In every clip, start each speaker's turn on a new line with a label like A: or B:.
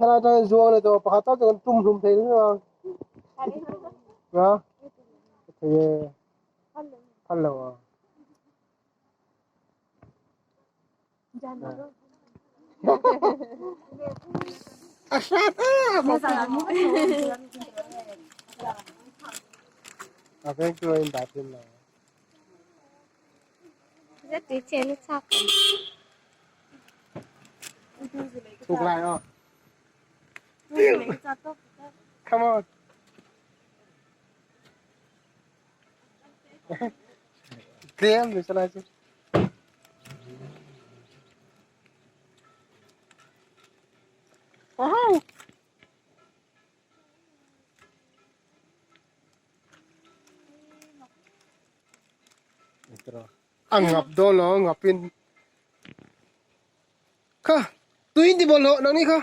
A: Helai atang hian zuang leh tawh pakhat tal chu kan tum hlum thei ringawt ang. A thei e. Phal lo a. A hrat em a. A veng chu a indah thin lo. Thuk lai aw. Come on. Tlem ni chalai chu. Wow. A ngap dawn lo ngapin kha tui ti bawlhhlawh nang ni kha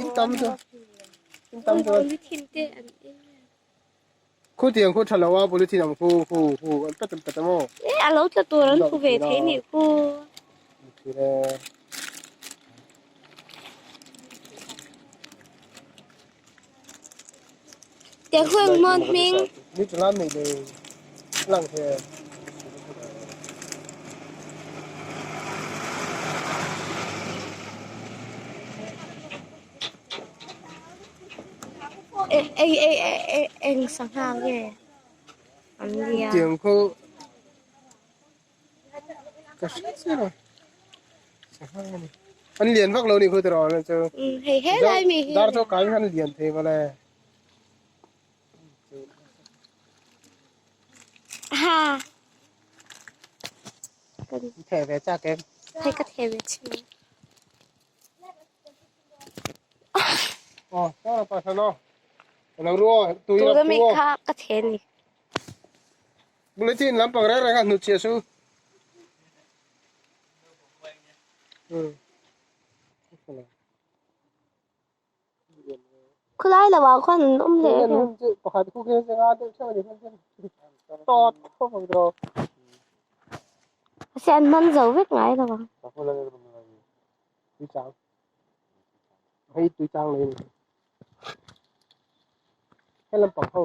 A: in tam chu in tam chu khu tiang khu tha lo a polythene ang khu khu khu an pet an pet amaw
B: e a lo tla tur an thu ve thei ni khu Tiang khu eng maw an hming? Eng sangha nge an nia?
A: Tiang khu Ka hre chiah lo. Sangha a ni. An lian vak lo ni khu tiraw chu.
B: Hei he lai mi hi.
A: Dar chu kai hian lian thei mawle.
B: Ha.
A: Theh ve chak em.
B: Hei ka theh ve chin.
A: Oh, ta pa sa no. Lo ruo tui
B: Tu mi kha ka theh ni.
A: Bulletin lampang reng reng a hnutchhiah chu.
B: Khulai lo ah khuan an awm leh em?
A: Pakhat khu khi chu nga deuh theuh a ni tawt khawp ang tiraw.
B: Mahse an man zo vek ngai lo ang.
A: Tuichang. Hei tuichang lei a ni. He lampang ho.